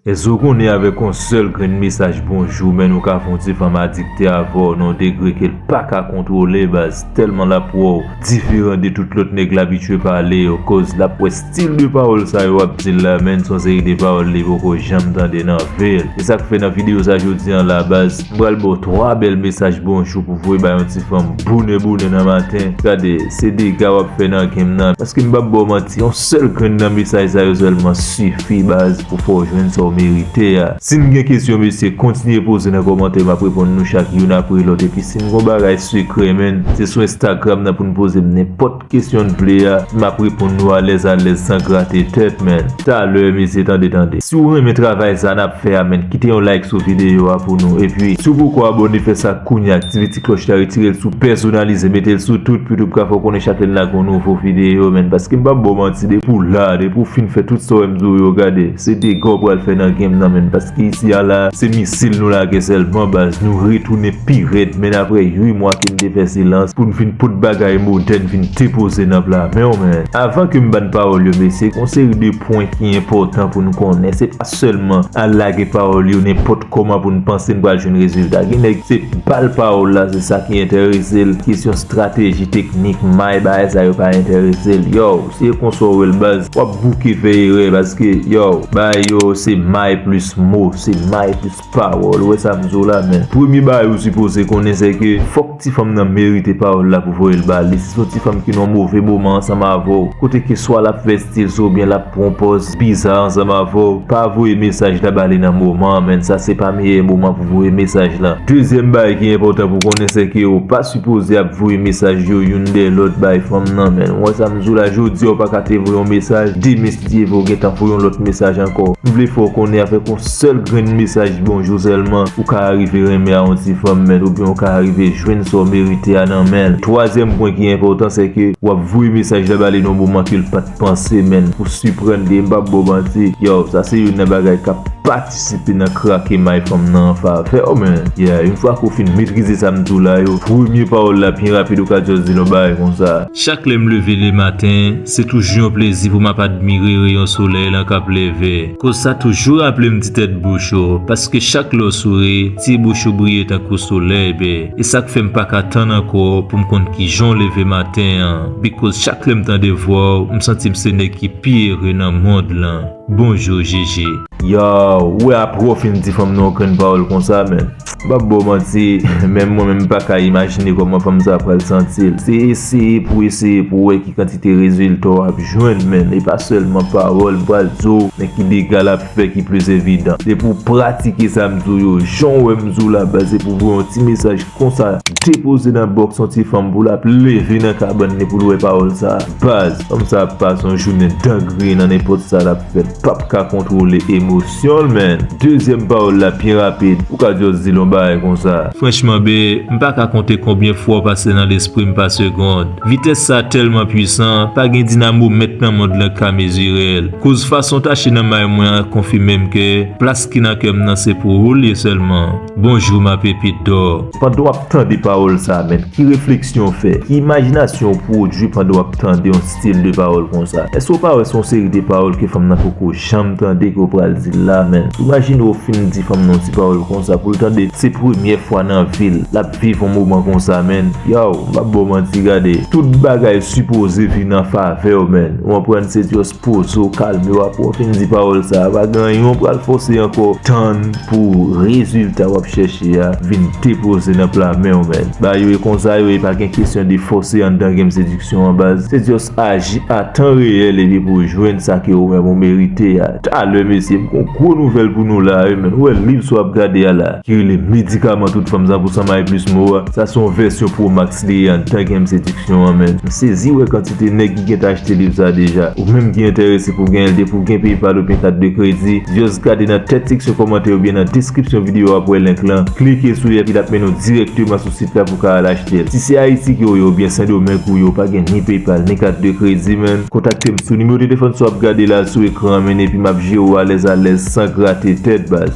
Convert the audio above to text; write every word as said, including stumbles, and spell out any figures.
Èske w konnen avèk yon sèl grenn mesaj bonjou, menn, ou ka fè yon ti fanm adikte avè w nan yon degre ke l pa ka kontwole, baz, tèlman l ap wè w diferan de tout lòt nèg l abitye pale yo, koz l ap wè stil de pawòl sa yo w ap di l la, menn, se yon seri de pawòl li poko janm tande nan vi l. E sa k fè nan videyo sa jodi a la, baz, m pral ba w twa bèl mesaj bonjou pou voye bay yon ti fanm bonè bonè nan maten. Gade, se dega w ap fè nan game nan. Paske m p ap ba w manti, yon sèl grenn nan mesaj sa yo sèlman sifi, baz, pou fè w jwenn sa w merite a. Si n gen kesyon, mesye, kontinye poze nan kòmantè, m ap reponn nou chak youn apre lòt. Epi si n gen yon bagay sekrè, menn, se sou Instagram nan pou n poze m nenpòt kesyon n vle a, m ap reponn nou alèz alèz san grate tèt, menn. Talè, mesye, tande, tande. Si w renmen travay sa n ap fè a, menn, kite yon like sou videyo a pou nou. Epi, si w poko abòne, fè sa kounye a, aktive ti klòch la, retire l sou pèsonalize, mete l sou tout, pou YouTube ka fè w konnen chak lè n lage yon nouvo videyo, menn. Paske m p ap ba w manti, depi w la, depi w fin fè tout sa w wè m di w yo, gade, se dega w pral fè nan game nan, menn. Paske isi a la, se misil nou lage sèlman, baz. Nou retounen pi rèd, menn, apre uit mwa ke n te fè silans, pou n vin pot bagay modèn, vin depoze nan pla men w, menn. Avan ke m ban pawòl yo, mesye, gon seri de pwen ki enpòtan pou n konnen. Se pa sèlman al lage pawòl yo nenpòt kòman pou n panse n pral jwenn rezilta. Gen nèg se bal pawòl la, se sa ki enterese l. Kesyon estrateji, teknik, may, bagay sa yo pa enterese l. Yo, se konsa w wè l, baz, w ap bouke fè erè, paske, yo, bagay yo se may plis mo, se may plis pawòl. Ou wè sa m di w la, menn. Premye bagay ou sipoze konnen, se ke fòk ti fanm nan merite pawòl la pou voye l ba li. Si se yon ti fanm ki nan yon move moman ansanm avè w, kote ke swa l ap fè stil sou oubyen l ap pran pòz biza ansanm avè w, pa voye mesaj la ba li nan moman an, menn. Sa se pa meyè moman pou voye mesaj la. Dezyèm bagay ki enpòtan pou konnen, se ke ou pa sipoze ap voye mesaj yo youn dèyè lòt bay fanm nan, menn. Ou wè sa m di w la, jodi a ou pa ka te voye yon mesaj, demen si Dye vle ou gentan voye yon lòt mesaj ankò. M vle fè w konnen avèk yon sèl grenn mesaj bonjou sèlman, ou ka rive renmen a yon ti fanm, menn, oubyen ou ka rive jwenn sa w merite a nan men l. Twazyèm pwen ki enpòtan, se ke w ap voye mesaj la ba li nan moman ke l pa t panse, menn, pou siprann li. M p ap ba w manti, yo, sa se youn nan bagay k ap patisipe nan krake may fanm nan an favè w, menn. Yeah, yon fwa ke w fin metrize sa m di w la yo, premye pawòl la, byen rapid, ou ka just di l yon bagay konsa. Chak lè m leve lematen, se toujou yon plezi pou m ap admire reyon solèy lan k ap leve. Koz sa toujou raple m ti tèt bouch ou, paske chak lè w souri, ti bouch ou briye tankou solèy, be. E sa k fè m pa ka tann ankò pou m konn kijan w leve maten an. Because chak lè m tande vwa w, m santi m se nèg ki pi ere nan mond lan. Bonjou, Jiji. Yo, ou wè apre w fin di fanm nan yon grenn pawòl konsa, menn. M p ap ba w manti, menm mwen menm m pa ka imajine kòman fanm sa pral santi l. Se eseye pou eseye pou w wè ki kantite rezilta w ap jwenn, menn. E pa sèlman pawòl m pral di w, men ki dega l ap fè ki plis evidan. Depi w pratike sa m di w yo, jan w wè m di w la, baz, se pou voye yon ti mesaj konsa, depoze nan bòks yon ti fanm pou l ap leve nan kabann li pou l wè pawòl sa. Baz, fanm sa ap pase yon jounen dangre nan nenpòt sa l ap fè, l p ap ka kontwole emosyon l, menn. Dezyèm pawòl la, byen rapid, ou ka just di l yon bagay konsa. Franchman, be, m pa ka konte konbyen fwa w pase nan lespri m pa segond. Vitès sa tèlman pwisan, pa gen dinamomèt nan mond lan k ka mezire l. Koz fason w tache nan may mwen an konfime m ke plas ki nan kè m nan se pou ou l ye sèlman. Bonjou, ma pépite d'or. Pandan w ap tande pawòl sa, menn, ki refleksyon w fè? Ki imajinasyon w pwodui pandan w ap tande yon stil de pawòl konsa? Èske w pa wè se yon seri de pawòl ke fanm nan poko janm tande ke w pral di l la, menn? Imajine w fin di fanm nan yon ti pawòl konsa pou l tande, se premyè fwa nan vi l l ap viv yon moman konsa, menn. Yo, m p ap ba w manti, gade, tout bagay sipoze vin an favè w, menn. Ou konprann, se just poze w, kalme w, apre w fin di pawòl sa a, pa gen anyen w pral fòse ankò. Tann pou rezilta w ap chèche a vin depoze nan pla men w, menn. Bagay yo e konsa yo ye, pa gen kesyon de fòse anndan game sediksyon an, baz. Se just aji a tan reyèl epi pou w jwenn sa ke ou menm ou merite a. Talè, mesye, m gon gwo nouvèl pou nou la, wi, menn. Ou wè liv sa w ap gade a la, ki rele Medikaman Tout Fanm San Pou San May Plis Mo a. Sa se yon vèsyon Pro Max li ye anndan game sediksyon an, menn. M sezi wè kantite nèg ki gentan achte liv sa deja. Ou menm ki enterese pou genyen l, depi w gen PayPal oubyen kat de kredi, just gade nan tèt seksyon kòmantè oubyen nan deskripsyon videyo a pou w wè link lan. Klike sou li epi l ap mennen w dirèkteman sou sit la pou w ka al achte l. Si se Ayiti ke w ye oubyen Sendomeng ou ye, w pa gen ni PayPal ni kat de kredi, menn, kontakte m sou nimewo telefòn sa w ap gade la sou ekran an, menn, epi m ap jere w alèz alèz san grate tèt, baz.